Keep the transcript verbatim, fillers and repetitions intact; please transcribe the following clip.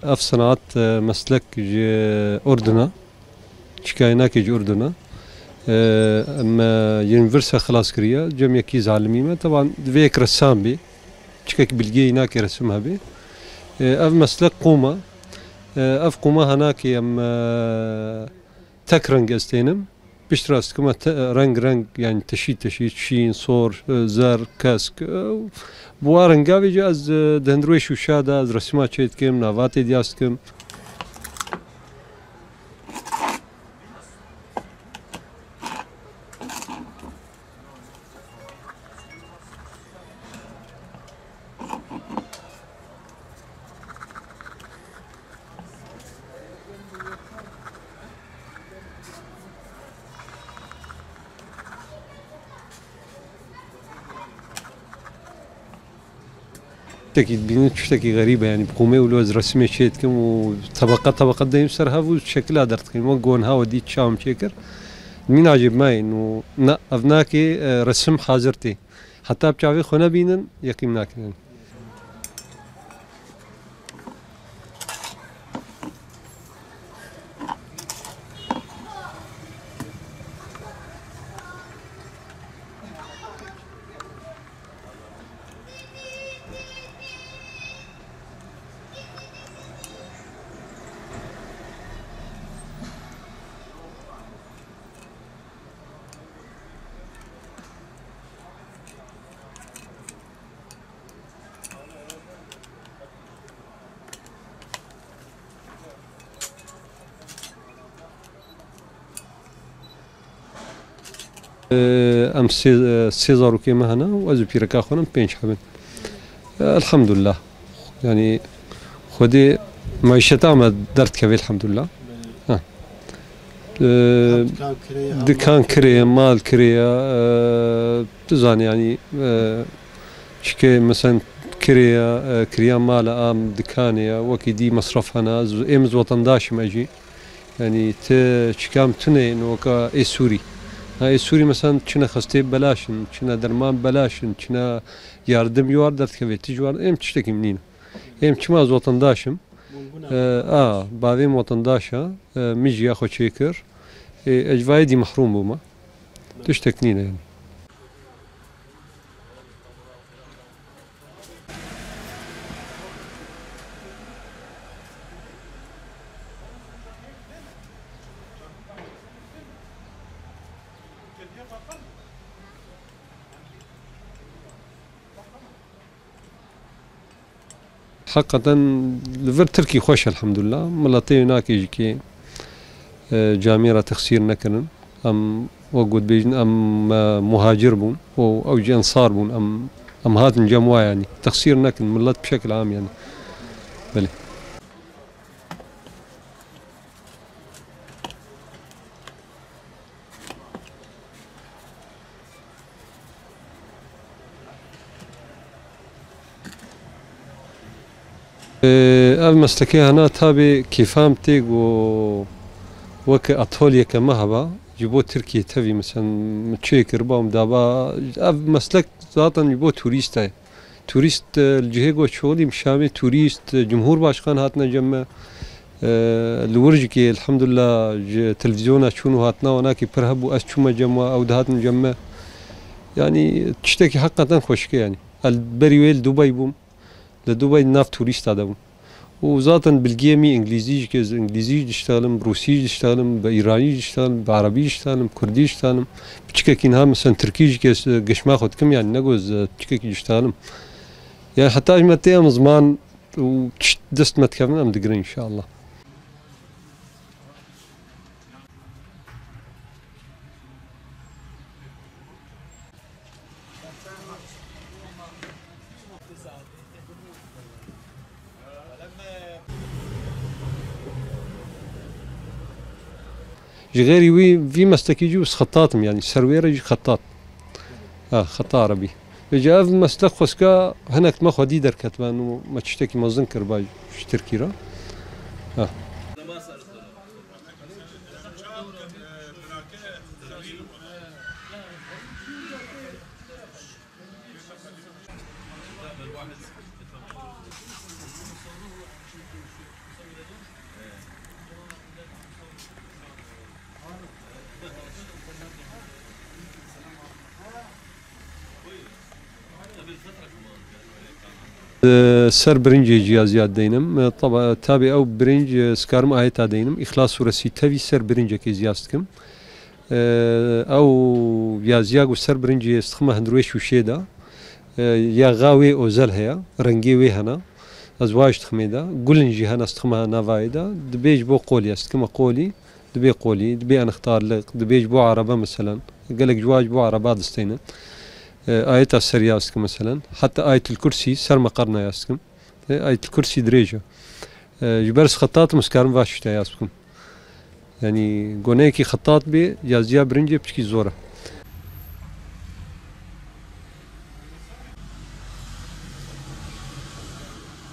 Ev senat, e, meslek ji Urdun e. Çikayê nake ji Urdun e. E, me, e, unîversîte xilas kiriye. Cem yekî zalimî me. Teban divê yek ressam bî. Çikek bilgiyê nake resim hebî. E, ev meslek qûm e. E, ev qûma hanakê em, e, tek reng ez tênim. Pişt rast dikime te-, reng reng, yani teşî teşî, şîn, sor, e, zer, kesk. E, bi wa renga vê jî ez, e, di hundirê şûşa de ez resima çê dikim, navatê diyas dikim. Tiştekî dibînin, tiştekî xerîb e, yani bi qûmê wilo ez resimê çê dikim û tebeqa tebeqa deyim ser hev û şekila derdikim. Wek gon ha we dît çaw em çêkir. Mîna jî mayîn û na, ev nakê, e, resim hazir tê. Heta bi çavê xwe nebînin, yeqîm nakin. Em sê, sê zarokê me hene û ez û pîreka xwe ne em pênc heb in. Elhamdulillah. Yani Xwedê maîşeta me derdikeve elhamdulillah. Ha. Ee, Hem dikan kirê ye, hem dikan mal kirê kirê ye, mal kirê ye, ee, tu zanî yani, ee, çike mesen kirê ye, ee, kiriya mala am dikanê ye, wekî dî mesref hene, z-, êm ez wetendaş im ez jî. Yani ti çikam tune weka ê Sûrî. Ha, ê Sûrî mesen çine xestê belaş in, çine derman belaş in, çine yardim ji war derdikeve, ti ji war êm tiştekî min nîne. Êm çima ez wetendaş im. Ee, a, bavê min wetendaş e, ee, min jî ya xwe çêkir. Ee, ez ji vayê dî mehrûm bûme. Tiştek nîne yani. Heqeten li vir Tirkî xweş elhamdulillah. Miletê wê nakê jî kê, e, camêra texsîr nekirin. Em wek got bêjin em, e, muhacir bûn û ew jî ensar bûn. Em, em hatin cem wa yani. Texsîr nekin, millet bi şekil am yani. Belê. Ee, ev meslekê hena tabê kêfa min tê ku weke atolyeke me heba, ji bo Tirkiyê tevî, mesen min çê kiriba û min daba. Ev meslek zaten ji bo turîst e. Turîst, e, li cihê ku çolî Şamê turîst, e, Cumhurbaşkan hatine cem me. E, li wir jî kê, elhamdulillah, ji televîzyona çûn û hatina wan nakê pir hebû, ez çûme cem wan, ew dihatin cem me. Yanî tiştekî heqeten xweşik e yanî. Ez berî wê li Dubay bûm. Li Dubay nav turîsta de bûm. Û zaten bilgiyê min îngilîzî jî kê, ez îngilîzî jî diştalim, rûsî jî diştalim, bi îranî jî diştalim, bi erebî jî diştalim, kurdî jî diştalim. Piçikekî niha mesen tirkî jî kê, ez gişma xwe dikim yanî, ne ku ez piçikekî diştalim. Yani heta ji me tê em ziman û tişt dest me dikevin em digirin inşallah. Ji xêrî wî, vî meslekî jî ez xetat im, yanî ser wê re jî xetat. Ha, xeta erebî. Vêca ev meslek xweska hinek me xwedî derketibin û me tiştekî mezin kiriba ji tirkî re. Ha. Ee, ser birincê jî ya ziyad deynim. Ee, taba-, tabi ew birinc, e, skarim ayeta deynim. İhlas suresi tevî ser birincekê ziyaz dikim. Ee, ew ya ziya ku ser birincê stixime hundirwê şûşê de. Ee, ya xa wê ozel heya, rengê wê hena. Ez waj diximê de. Gulin jî hena stixime navayê de. Dibê ji bo qolî, ez dikime qolî. Dibê qolî, dibê enixtarlik, dibê ji bo araba meselen. Gelek ji wa ji bo araba disteyne. E, ayeta ser ya dikim meselen. Heta Ayetul Kursî ser meqerna ya dikim. E, Ayetul Kursî dirêj e. E, ji ber xetat min karim va şişte ya dikim. Yani goneyekî xetat bê, yaziya birincê piçkî zor e.